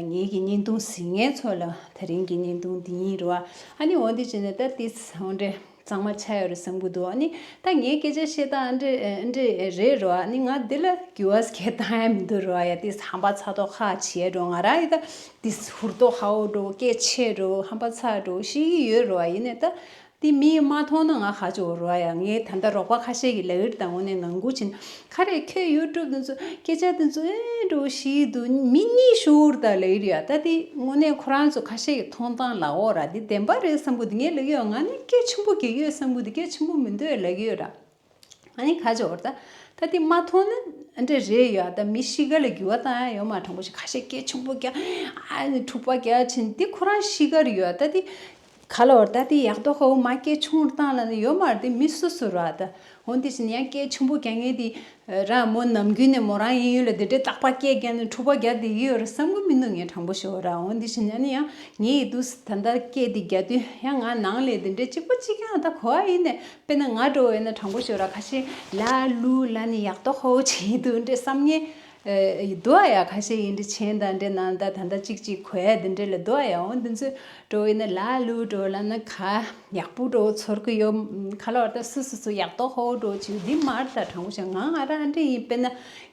ངེད་ཀྱི་བརྙན་ཐུང་གཟིགས་མཁན་ཚོ་ལ་ད་རིང་གི་བརྙན་ཐུང་འདི་ཡིན་རེད་བ། ཨ་ནི་འོ་འདི་བྱས་ནས་ད་ཏིས་འོ་འདྲས། གཙང་མ་ཆགས་ཡོད་རེད་བསམ་གྱི་འདུག་ཨ་ནི་ད་ངའི་སྐད་ཆ་བཤད་སྟངས་ཨ་འདྲ་ཨ་འདྲ་རེད་རོ། ཨ་ནི་ང་འདི་ལ་འགྱུར་བ་གང་བཏང་ཡ་མི་འདུག་རོ། ཡ་དེ་ཧམ་པ་ཚ་ཏོག་ཁ་བྱེད་འགྲོ། ང་རང་ཡི་ད་དེ་ཧུར་ཏོག་ཧ་འོ་འགྲོ། སྐད་ཆེ་འགྲོ། ཧམ་པ་ཚ་འགྲོ་ཤེས་ཀྱི་ཡོད་རོ། ཡིན་ནའི་ད་དེ་མིས་མ་མཐོང་ན་ང་ཧ་ཅོ་རོ། ཡ་ངའི་ད་ལྟ་རོགས་པ་ཁ་ཤས་ཀྱིས་ལབ་ཡོད་རེད། ད་དངོས་གནས་ངང་སྒུག་བྱེད་ན། ག་རེ་ཁྱོད་ཡུ་ཊུབ་དེ་ཚོ་སྐད་ཆ་དེ་ཚོ་ཨེ་འགྲོ་ཤེས་འདུག་མི་གཉིས་ཤོར་ད་ལབ་ཡོད་རེད་ཡ། ད་དེ་དངོས་གནས་ཁོ་རང་ཚོ་ཁ་ཤས་ཀྱི་མཐོང་སྟངས་ལ་འོ་ར་དེ་བདེན་པ་རེད་བསམ་གི་འདུག་ངས་ལབ་ཡོད། ང་ནི་སྐད་ཆེན་པོ་རྒྱག་གི་ཡོད་བསམ་གི་འདུག་སྐད་ཆེན་པོ་མི་འདུག་ལབ་ཀྱི་ཡོད་ར། ཨ་ནི་ཁ་ཅོར་ད་ད་དེ་མ་མཐོང་ན་ཨ་འདྲ་རེད་ཡ། ད་མི་གཤིས་ཀ་ལ་འགྱུར་བ་བཏང་ཡ་ཡོད་མ། དྲང་པོ་ཞིག་ཁ་ཤས་སྐད་ཆེན་པོ་རྒྱག་ཨ་ནི་འཁྲུག་པ་རྒྱག་ཕྱིན་དེ་ཁོ་རང་གཤིས་ཀ་རེད་ཡ། ད་དེ་ག་ལ་བར་ད་དེ་ཡག་ཏོ་ཧོ་མ་སྐད་ཆུང་བཏང་ལ་ནི་ཡོད་མ་རེད། དེ་མི་སོ་སོ་ར། ད་འོན་ཏེ་བཞིན་ཡང་སྐད་ཆུང་པོ་རྒྱག་མཁན་དེ་ར་མོ་ནམ་རྒྱུན་ནས་མོ་རང་ཡིན་ཡུལ་ལ་དེ་འདྲའི་རྟག་པར་སྐད་རྒྱག་ནས་འཁྲུག་པ་རྒྱག་བསྡད་ཀྱི་ཡོད་རེད་བསམ་གི་མི་འདུག་ངས་དྲང་པོ་ཞུ་བ་ར། འོན་ཏེ་བཞིན་ཡང་ནི་ཡང་ངས་ཡིད་དུ་ད་ལྟ་སྐད་དེ་རྒྱག་དུས་ཡང་ང་ནང་ལས་དེ་འདྲའི་གཅིག་པ་གཅིག་རྐྱང་ད་གོ་བ་ཡིན་ནས། དཔེར་ན་ང་འགྲོ་བས་ན་དྲང་པོ་ཞུ་ར། ཁ་ཤས་ལ་ལུ་ལ་ནི་ཡག་ཏོ་ཧོ་བྱེད་འདུག་འདྲ་བསམ་ངེས། འདུག་ཡ། ཁ་ཤས་ཡིན་འདྲ་མཆན་དང་འདྲ་ནང་ད་ད་ད་ཅིག་ཅིག་གོ་ཡ་འདི་འདྲ་ལ་འདུག་ཡ། འོ་འདི་ཚོ་འགྲོ་ཡིན་ན་ལ་ལུ་འགྲོ་ལ་ན་ག་ཡག་པོ་འགྲོ་ཚོར་གི་ཡོད། ག་ལ་བར་ད་སུ་སུ་སུ་ཡག་ཏོག་ཧོ་འགྲོ་ཅིག་འདི་མར་ད་དྲང་པོ་བཤད་ང་ང་རང་འདྲ་ཡིན། དཔེར་ན་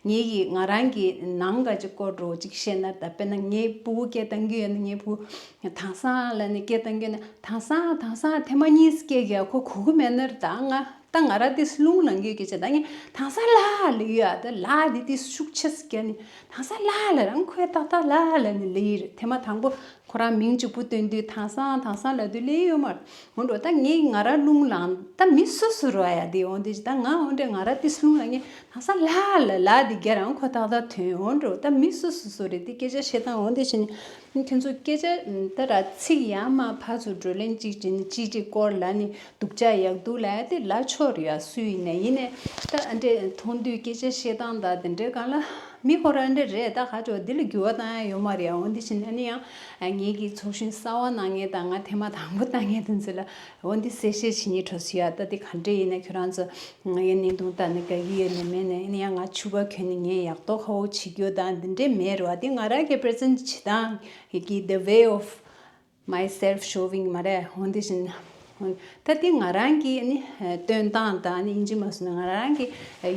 ངེད་ཀྱི་ང་རང་གི་ནང་ག་ཅིག་སྐོར་འགྲོ་ཅིག་བཤད་ན་ད་དཔེར་ན་ངའི་སྤུ་གུ་སྐད་བཏང་གི་ཡོད་ན་ངའི་སྤུ་དང་སང་ལ་ནི་སྐད་བཏང་གི་ཡོད་ན་དང་སང་དང་སང་ཐེངས་མ་གཉིས་སྐད་ཀྱི་ཁོ་གོ་གི་མེད་ན་ད་ང་ད་ང་ར་དེ་རླུང་ལངས་གི་སྐད་ཆ་ད་ངས་དང་ས་ལ་ལ་ཡོད་ཨ། ད་ལ་དེ་དེ་ཤུགས་ཆེ་སྐད་ནི་དང་ས་ལ་ལ་རང་ཁོས་ཏག་ཏག་ལ་ལ་ནི་ལེ་ཡིར་ཐེངས་མ་དང་པོ་ཁོ་རང་མིང་གཅིག་པུ་བཏོན་དུས་དང་སང་དང་སང་ལ་དུས་ལེ་ཡོད་མ་རེད། འོན་ཀྲོ་ད་ངས་ང་ར་རླུང་ལངས་ད་མི་སུ་སུ་རོ་ཡ་དེ་འོན་དེ་ད་ང་འོན་ཀྲོ་ང་ར་དེ་རླུང་ལངས་ངས་དང་ས་ལ་ལ་ལ་དེ་རྒྱ་རང་ཁོ་ཏག་ཏག་ཐོན། འོན་ཀྲོ་ད་མི་སུ་སུ་སུ་རེད་དེ་སྐད་ཆ་བཤད་སྟངས་འོན་དེ་བྱས་ནས། ཁྱོད་ཚོ་སྐད་ཆ་ད་ར་ཚིག་ཡར་མར་ཕར་ཚུར་བགྲོ་གླེང་གཅིག་བྱས་ནས་གཅིག་གཅིག་སྐོར་ལ་ནི་སྡུག་ཅག་ཡག་སྡུག་ལ་དེ་ལ་ཆོག་རེད་ཡ། སུ་ཡིན་ནས་ཡིན་ནས་ད་ཨ་འདྲས་མཐོང་དུས་སྐད་ཆ་བཤད་སྟངས་དང་དེ་འདྲའི་སྒང་ལ་མི་ཧོ་ར་འདྲས་རེད། ད་ཁ་ཆོག་འདི་ལ་འགྱུར་བ་བཏང་ཡ་ཡོད་མ་རེད་ཡ། འོན་ཏེ་བྱས་ནས་ཨ་ནི་ཡང་ངེད་ཀྱི་ཚོགས་གཞོན་གསར་བ་གནང་མཁན་དང་ང་ཐེངས་མ་དང་པོ་བཏང་མཁན་དེ་ཚོ་ལ་འོན་ཏེ་གསལ་བཤད་བྱེད་སྙིང་བྲོ་སོང་ཡ། ད་དེ་ག་འདྲས་ཡིན་ན་ཁྱོད་རང་ཚོ། ངའི་བརྙན་ཐུང་ལྟ་ནས་དགའ་གི་ཡོད་ནས་མེད་ནས་ཡིན་ཡང་ང་ཕྱུ་པ་གྱོན་ནས་ངས་ཡག་ཏོག་ཧ་བོ་བྱེད་རྒྱུ་དང་འདི་འདྲས་མེད་རེད་བ། དེ་ང་རང་གི་པི་རི་ཛེན་བྱེད་སྟངས་ཀྱི་the way of myself showing མ་རེད། འོན་ཏེ་བཞིན་ད་དེ་ང་རང་གི་ནི་སྟོན་སྟངས་དང་ནི་ཡིན་གཅིག་མ་སོང་ན་ང་རང་གི་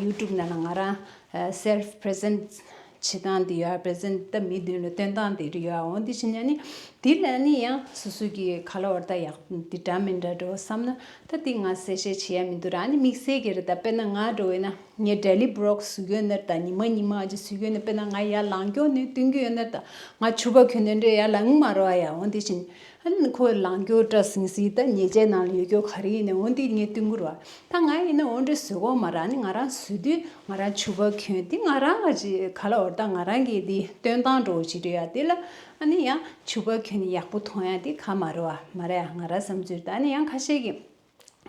ཡུ་ཊུབ་ནང་ལ་ང་རང་self present བྱེད་སྟངས་དེ་ཡོད། པི་རི་ཛེན་ད་མི་མདུན་ལ་སྟོན་སྟངས་དེ་རེད་ཡོད། འོན་ཏེ་བཞིན་ཡང་ནི། དེ་ལ་ནི་ཡང་སོ་སོ་གི་ག་ལ་བར་ད་ཡག་འདི་འདྲ་མི་འདྲ་འགྲོ་བསམ་ན་ད་དེ་ང་གསལ་བཤད་བྱེད་ཡ་མི་འདུག་ར། ནི་དམིགས་བསལ་གྱི་རེད། ད་དཔེར་ན་ང་འགྲོ་བས་ན་ངས་daily vlog བཟོ་གི་ཡོད་ན་ད་ཉི་མ་ཉི་མ་ཅིག་བཟོ་གི་ཡོད་ན་དཔེར་ན་ང་ཡར་ལངས་མགྱོགས་ནས་སྟོན་གྱི་ཡོད་ན་ད་ང་ཕྱུ་པ་གྱོན་ནས་འདྲ་ཡར་ལངས་མ་རོགས་ཡ། འོན་ཏེ་བཞིན་ཨ་ནི་ཁོ་ལངས་མགྱོགས་སྐྲ་སིང་སིང་ད་ཉལ་ཆས་ནང་ལ་ཡོད་མགྱོགས་ག་རེ་ཡིན་ནས་འོན་ཏེ་ངས་སྟོན་གྱི་རེད་བ། ད་ང་ཡིན་ན་འོན་ཏེ་བཟོ་གོ་མ་ར། ནི་ང་རང་བཟོ་དུས་ང་རང་ཕྱུ་པ་གྱོན་དེ་ང་རང་ང་ཅིག་ག་ལ་བར་ད་ང་རང་གི་དེ་སྟོན་སྟངས་འགྲོ་བ་ཅིག་རེད་ཡ། དེ་ལ། ཨ་ནི་ཡང་ཕྱུ་པ་གྱོན་ནས་ཡག་པོ་མཐོང་ཡ་དེ་ག་མ་རེད་བ། མ་རེད་ཡ། ང་ར་བསམ་ཚུལ་ད་ཨ་ནི་ཡང་ཁ་ཤས་ཀྱིས་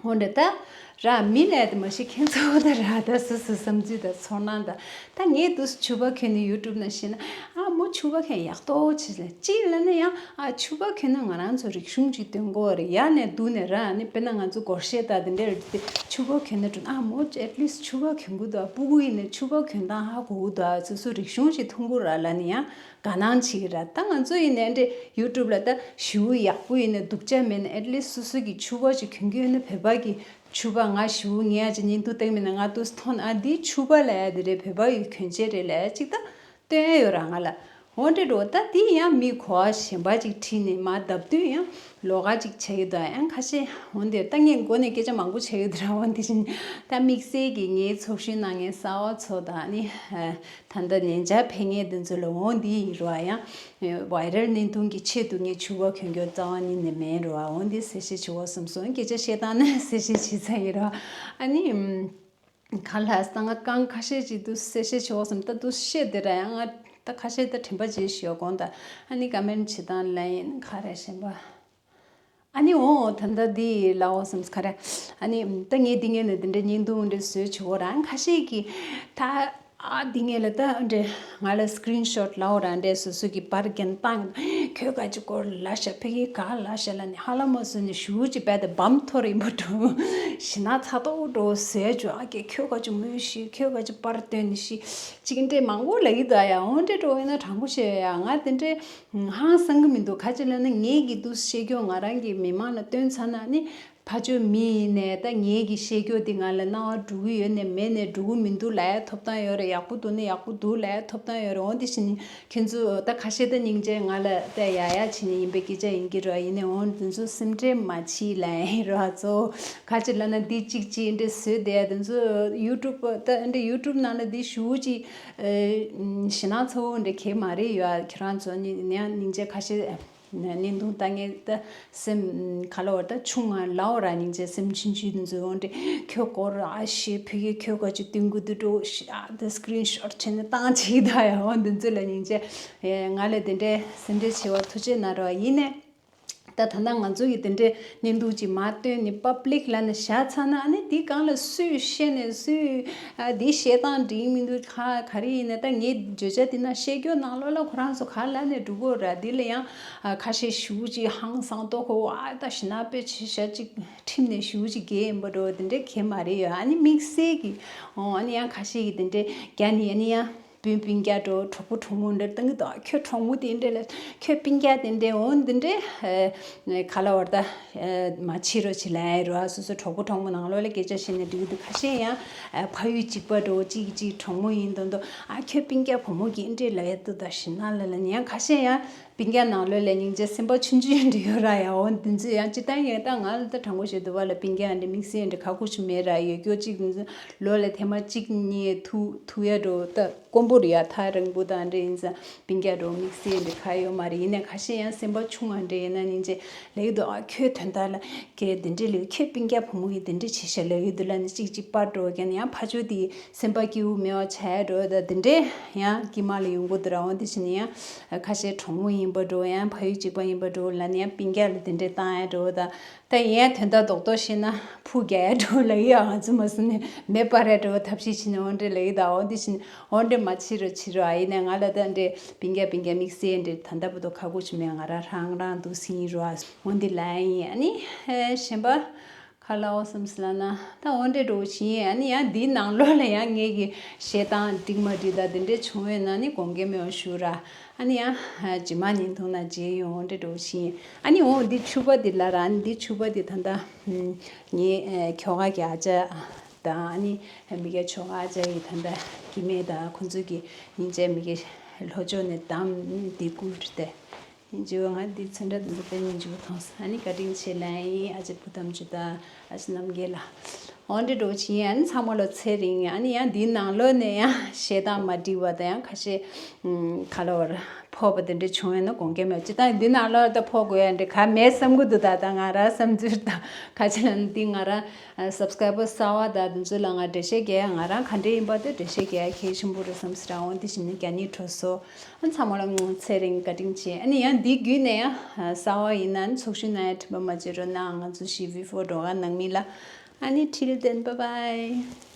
འོ་འདྲ་ད་ར་མི་ལས་དེ་མ་ཤེས་མཁན་ཚོ་ད་ར་ད་སོ་སོ་བསམ་ཚུལ་ད་ཚོར་སྣང་ད་ད་ངས་དུས་ཕྱུ་པ་གྱོན་ནས་ཡུ་ཊུབ་ནང་བཤད་ན་ཨ་མོ་ཕྱུ་པ་གྱོན་ཡག་ཏོག་ཆེ་ལ་ཅི་ལ་ན་ཡང་ཨ་ཕྱུ་པ་གྱོན་ན་ང་རང་ཚོ་རིག་གཞུང་ཅིག་སྟོན་དགོས་རེད། ཡ་ནས་འདུག་ནས་ར་ནི་དཔེར་ན་ང་ཚོ་སྒོར་གཞས་ད་དེ་འདྲ་རེད་དེ་ཕྱུ་པ་གྱོན་ན་དྲུང་ཨ་མོ་at least ཕྱུ་པ་གྱོན་གི་འདུག་ཨ་སྤུ་གུ་ཡིན་ནས་ཕྱུ་པ་གྱོན་སྟངས་ཧ་གོ་གི་འདུག་ཨ་སོ་སོ་རིག་གཞུང་ཅིག་མཐོང་གི་ར་ལ་ནི་ཡང་། དགའ་སྣང་བྱེད་ཀྱི་ར། ད་ང་ཚོ་ཡིན་ནའི་འདྲ་ཡུ་ཊུབ་ལ་ད་ཞེ་པོ་ཡག་པོ་ཡིན་ནའི་སྡུག་ཅག་མེད་ནའི་at least སོ་སོ་གི་ཕྱུ་པ་ཅིག་གྱོན་གྱི་ཡོད་ན་བོད་པ་གི་ཕྱུ་པ་ང་ཞེ་པོ་ངས་ཨ་ཅེ་བརྙན་ཐུང་བཏང་མིན་ན་ང་དུས་མཐོང་ན་ཨ་འདི་ཕྱུ་པ་ལ་ཡ་འདི་རེད་བོད་པ་ཡི་གྱོན་ཆས་རེད་ལ་ཡ་ཅིག་ད་སྟོན་ཡ་ཡོད་ར་ང་ལ། འོ་འདྲ་འགྲོ་ད་འདི་ཡང་མི་གོ་བ་གཞན་པ་ཅིག་ཁྲིད་ནས་མར་ལྡབ་དུས་ཡང་ལོགས་ཀ་ཅིག་ཆགས་ཀྱི་འདུག་ཡང་ཁ་ཤས་འོ་འདིར་ད་ངས་མགོ་ནས་སྐད་ཆ་མང་པོ་བྱ་ཡོད་འདི་ར་འོ་འདི་བཞིན་ད་དམིགས་བསལ་གྱི་ངའི་ཚོགས་ཞུགས་གནང་མཁན་གསར་པ་ཚོ་དང་ནི། ད་ལྟ་ཉན་འཆར་ཕེབས་མཁན་དེ་ཚོ་ལ་འོང་འདི་ཡིན་རོ་ཡང་། བའི་རལ་བརྙན་ཐུང་གི་ཆེད་དུ་ངས་ཕྱུ་པ་གྱོན་རྒྱུ་རྩ་བ་ཉིད་ནས་མེད་རོ། འོང་འདི་གསལ་བཤད་བྱེད་འོ་བསམ་སོང་། སྐད་ཆ་བཤད་སྟངས་ནི་གསལ་བཤད་བྱེད་ཚར་ཡིན་རོ། ཨ་ནི། ག་ལ་ས་ང་རྐང་ཁ་ཤས་ཅིག་ཏུ་གསལ་བཤད་བྱེད་འོ་བསམ་ད་ཏུ་བཤད་དེ་ར་ཡང་ང་ད་ཁ་ཤས་ད་དྲན་པ་བརྗེད་ཤོག་དགོངས་དག་ཨ་ནི་ཀ་མེན་བྱེད་སྟངས་ལ་ཡིན་ག་རེ་གཞན་པ། ཨ་ནི་འོ་ད་ལྟ་འདི་ལའོ་སམ་ཁ་ར། ཨ་ནི་ད་ངས་འདི་ངས་ནི་འདི་འདྲ་བརྙན་ཐུང་འདྲ་བཟོས་བྱེད་འོ་རང་ཁ་ཤས་ཀྱིས་ད་ཨ་འདི་ངས་ལ་ད་འདྲ་ང་ལ་སི་ཀི་རིན་ཤོ་ཊི་ལའོ་རང་འདྲ་སོ་སོ་གི་པར་རྒྱན་བཏང་ཁྱོད་ག་ཅི་སྐོར་ལ་ཤ་ཕ་གི་ག་ལ་ཤ་ལ་ནི་ཧ་ལ་མ་སོ་ནི་ཞུ་ཅི་བས་ད་བམ་ཐོར་ཡིན་པ་འགྲོ་ཞི་ན་ཚ་ཏོག་འགྲོ་ཟས་ཅོ་ཨ་ཀེ་ཁྱོད་ག་ཅི་མོས་ཤི་ཁྱོད་ག་ཅི་པར་སྟོན་ནི་ཤི་ཅིག་འདྲ་མང་པོ་ལ་ཡི་ད་ཡ་འོ་འདྲ་འགྲོ་ཡིན་ན་དྲང་པོ་བཤད་ཡ་ང་དེ་འདྲ། ཧང་སང་གི་མི་འདུག་ག་ཅི་ལབ་ན་ངེད་ཀྱི་འདུག་བཤད་རྒྱུ་ང་རང་གི་མི་མང་ལ་སྟོན་ཚར་ན་ནི་ཕ་ཆོས་མི་ཡིན་ནས་ད་ངེད་ཀྱི་བཤད་རྒྱུ་འདི་ང་ལ་རྣ་བ་འགྲོ་གི་ཡོད་ནས་མེད་ནས་འགྲོ་གི་མི་འདུག་ལབ་ཡ་ཐོབ་ཐང་ཡོད་རེད། ཡག་པོ་འདུག་ན་ཡག་པོ་འདུག་ལབ་ཡ་ཐོབ་ཐང་ཡོད་རེད། འོ་འདི་བྱས་ནས་ཁྱེད་ཚོ་ད་ཁ་ཤས་ད་སྙིང་རྗེ་ང་ལ་ད་ཡ་ཡ་བྱས་ནས་ཡིན་པའི་སྐད་ཆ་ཡིན་གྱི་རེད། ཡིན་ནས་འོ་འདི་ཚོ་སེམས་ཁྲལ་མ་བྱེད་ལབ་ཡིན་རེད་བ་ཚོ། ག་ཅི་ལབ་ན་འདི་གཅིག་གཅིག་འདི་བཟོས་བསྡད་ཡ་འདི་ཚོ་ཡུ་ཊུབ་ད་འདི་ཡུ་ཊུབ་ནང་ལ་འདི་ཞུ་གཅིག་ཞེ་ན་ཚ་བོ་འདྲ་གས་མ་རེད་ཡོད། ཁྱེད་རང་ཚོ་ནི་ནི་སྙིང་རྗེ་ཁ་ཤས་བརྙན་ཐུང་ལྟ་མཁན་ད་སེམས་ཁ་ལ་བ་ད་ཆུང་ང་ལའོ་ར་སྙིང་རྗེ་སེམས་ཆུང་ཆུང་འདི་ཚོ་འོང་འདྲ་ཁྱོད་སྐོར་ཨ་ཤེ་ཕི་གི་ཁྱོད་ག་ཅི་སྟོན་གི་འདུག་འགྲོ་ཤི་ཨ་ད་སི་ཀི་རིན་ཤོ་ཊི་བྱས་ནས་བཏང་བྱེད་ད་ཡ་འོ་འདི་ཚོ་ལ་སྙིང་རྗེ་ང་ལ་དེ་འདྲའི་སེམས་ཁྲལ་ཆེ་བ་ཐུགས་རྗེ་གནང་རོགས་ཡིན་ནས། ད་ད་ལྟ་ང་ཚོ་ཡི་དེ་འདྲའི་བརྙན་ཐུང་ཅིག་མར་བཏོན་ནས་པབ་ལིག་ལ་ནི་བཞག་ཚར་ན་ཨ་ནི་དེ་སྒང་ལ་སུས་བཤད་ནས་སུས་ཨ་འདི་བཤད་སྟངས་འགྲིག་མི་འདུག་ག་ག་རེ་ཡིན་ན་ད་ངའི་བརྗོད་བྱ་དེ་ན་བཤད་རྒྱུ་ནང་ལོགས་ལ་ཁོ་རང་ཚོ་ག་ལ་ནས་འགྲོ་གི་ར། འདི་ལ་ཡང་ཨ་ཁ་ཤས་ཞུ་ཅིག་ཧང་སང་ཏོ་ཁོ་ཨ་ད་ཞི་ན་དཔེ་ཆེ་ཤ་ཅིག་ཁྲིམས་ནས་ཞུ་ཅིག་རྒྱལ་ཡིན་པ་འགྲོ་དེ་འདྲའི་གས་མ་རེད་ཡོད། ཨ་ནི་དམིགས་བསལ་གྱི་ཨོ་ཨ་ནི་ཡང་ཁ་ཤས་ཀྱི་དེ་འདྲའི་རྒྱ་ནི་ཨ་ནི་ཡང་། སྤུན་སྤུན་ཀྱག་འགྲོ་གྲོགས་པོ་གྲོགས་མོ་འདྲ་བཏང་གི་འདུག་ཁྱོད་གྲོགས་མོ་དེ་འདྲ་ལ་ཁྱོད་སྤུན་ཀྱག་དེ་འདྲ་འོ་འདི་འདྲ་ག་ལ་བར་ད་མ་བྱེད་རོགས་བྱེད་ལ་ཡ་རོ། སོ་སོ་གྲོགས་པོ་གྲོགས་མོ་ནང་ལོགས་ལ་སྐད་ཆ་བཤད་ནས་འགྲིག་གི་འདུག་ཁ་ཤས་ཡང་ཕ་ཡུལ་གཅིག་པ་འགྲོ་གཅིག་གཅིག་གྲོགས་མོ་ཡིན་མདོག་མདོག་ཨ་ཁྱོད་སྤུན་ཀྱག་བུ་མོ་གི་འདྲ་ལ་ཡ་འདུག་ད་ཞིག་ན་ལ་ལ་ཡང་ཁ་ཤས་ཡང་སྤུན་ཀྱག་ནང་ལོགས་ལ་སྙིང་རྗེ་སེམས་པ་ཆུང་ཆུང་འདྲ་ཡོད་ར་ཡ། འོ་འདི་ཚོ་ཡང་ཅི་ལྟར་ཡིན་ད་ང་ལ་ད་དྲང་པོ་བཤད་འདུག་བ་ལ་སྤུན་ཀྱག་འདྲ་དམིགས་བསལ་འདྲ་ཁ་ཁུ་ཆུ་མེད་ར་ཡོད་སྐྱོ་གཅིག་འདི་ཚོ་ལོ་ལ་ཐེངས་མ་གཅིག་གཉིས་ཐུག་ཐུག་ཡ་འགྲོ་ད། དཀོན་པོ་རེད་ཡ། ཐག་རིང་པོ་དང་འདྲ་ཡིན་ཙང་སྤུན་ཀྱག་འགྲོ་དམིགས་བསལ་འདྲ་ག་ཡོད་མ་རེད། ཡིན་ནའི་ཁ་ཤས་ཡང་སེམས་པ་ཆུང་བ་འདྲ་ཡིན་ན་སྙིང་རྗེ་ལེགས་འདུག་ཨ་ཁྱོད་དོན་དག་ལ་ཀྱེ་འདི་འདྲ་ལེགས་ཁྱོད་སྤུན་ཀྱག་བུ་མོ་གིས་འདི་འདྲ་བྱེད་ཤག་ལེགས་ཡོད་འདུག་ལ་ནི་གཅིག་གཅིག་པར་འགྲོ་ཀྱང་ཡང་ཕ་ཆོས་དེ་སེམས་པ་སྐྱིད་པོ་མེད་པ་ཆགས་འགྲོ་ད་འདི་འདྲ་ཡང་དཀྱིལ་མ་ལ་ཡོང་གི་འདུག་ར། འོ་འདི་བྱས་ནས་ཡང་ཁ་ཤས་གྲོགས་མོ་ཡིན་པ་འགྲོ་ཡང་ཕ་ཡུལ་གཅིག་པ་ཡིན་པ་འགྲོ་ལ་ནི་ཡང་སྤུན་ཀྱག་ལ་འདི་འདྲ་བཏང་ཡ་འགྲོ་ད། ད་ཡིན་ཡང་དོན་དག་རྡོག་རྡོག་བཤད་ན་ཕུ་རྒྱག་ཡ་འགྲོ་ལ་ཡིན་ཡང་ང་ཚོ་མ་སུ་ནས་མེ་སྤར་ཡ་འགྲོ་ཐབས་ཤེས་བྱས་ནས་འོ་འདྲ་ལ་ཡིན་ད། འོ་འདི་བྱས་ནས་འོ་འདྲ་མ་བྱེད་རོགས་བྱེད་རོགས་ཨ། ཡིན་ནའི་ང་ལ་ད་འདྲ་སྤུན་ཀྱག་སྤུན་ཀྱག་དམིགས་བསལ་འདྲ་ད་ལྟ་བར་དུ་ཁ་ཁུ་ཆུ་མེད་ང་རང་རང་རང་འདུག་སེ་ཡིན་རོགས་ཨ། འོ་འདི་ལ་ཡིན་ཨ་ནི་གཞན་པ་ག་ལ་འོ་བསམ་སི་ལ་ན་ད་འོ་འདྲ་འགྲོ་བཞིན་ཨ་ནི་ཡང་འདིའི་ནང་ལོགས་ལ་ཡང་ངེད་ཀྱི་བཤད་སྟངས་འགྲིག་མ་འགྲིག་ད་འདི་འདྲ་བྱུང་ཡོད་ན་ནི་དགོངས་འགལ་མེད་པ་ཞུ་ར། ཨ་ནི་ཡང་རྗེས་མ་ཉིན་ཐུང་ན་མཇལ་ཡོང་འོ་འདྲ་འགྲོ་བཞིན་ཨ་ནི་འོ་འདི་ཕྱུ་པ་འདི་ལ་ར་ཨ་ནི་འདི་ཕྱུ་པ་འདི་ད་ལྟ་ངའི་ཁྱོ་ག་གི་ཨ་ཅག་དང་ཨ་ནི་མི་ག་ཁྱོ་ག་ཨ་ཅག་གི་ད་ལྟ་སྐྱེ་དམན་དང་ཁོང་ཚོ་གི་སྙིང་རྗེ་མི་ག་ལྷོ་ཕྱོགས་ནས་བདམས་འདི་བསྐུར་ཏེ། ཡིན་རྒྱུ་ང་འདི་ཚོན་ཁྲ་འདི་ཚོ་དཔེ་ཉིན་རྒྱུ་མཐོང་སོང་། ཨ་ནི་བཀའ་དྲིན་ཆེ་ལན་ཡིན་ཨ་ཅེ་བུ་ཐམ་ཆུ་དང་ཨ་ཅེ་རྣམ་རྒྱལ་ལ། འོ་འདྲ་འགྲོ་ཆི་ཡིན་ཨ་ནི་ཚང་མ་ལོ་ཚེ་རིང་ཨ་ནི་ཡང་འདིའི་ནང་ལོགས་ནས་ཡང་བཤད་སྟངས་མ་འགྲིག་པ་དང་ཡང་ཁ་ཤས་ཁ་ལོ་བར་ཕོག་པ་དེ་འདྲ་བྱུང་ཡོད་ན་དགོངས་འགལ་མེད་ཅི་ད་འདི་ནང་ལོགས་ད་ཕོག་དགོས་ཡ་འདྲ་ག་མེད་བསམ་གི་འདུག་ད་ད་ང་རང་བསམ་ཚུལ་ད་ག་ཅི་ལ་འདི་ང་རང་སབ་སི་ཀ་རའི་བར་གསར་བ་དང་འདི་ཚོ་ལ་ང་འགྲེལ་བཤད་རྒྱག་ཡ་ང་རང་ག་འདྲ་ཡིན་པ་དེ་འགྲེལ་བཤད་རྒྱག་ཡ་གལ་ཆེན་པོ་རེད་བསམ་སི་ར་འོ་དེ་བཞིན་ནི་རྒྱ་ནི་གྲོ་སོ། ཨ་ཚང་མ་ལ་ཚེ་རིང་བཀའ་དྲིན་ཆེ། ཨ་ནི་ཡང་འདི་བརྒྱུད་ནས་ཡང་གསར་བ་ཡིན་ན་ནི་ཚོགས་ཞུགས་གནང་ཡ་དྲན་པ་མ་བརྗེད་རོགས་གནང་། ང་ཚོ་ཞི་བི་ཕོ་འགྲོ་ག་ནང་མི་ལ་ཨ་ནི་till then bye bye.